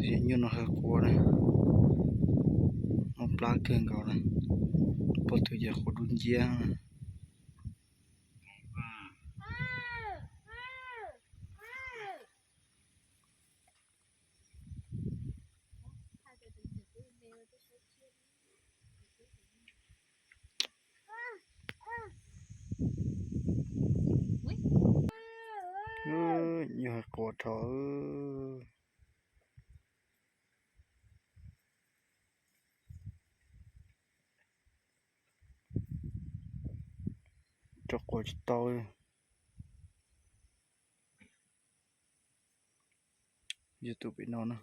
Tus yawg nyuj no hais quav na, muaj plab kawg nkaus na, pom tus yawg quav dub nciab. Nyuj hais quav dhau. Rau quav tsis tau. Yog tus pem no na.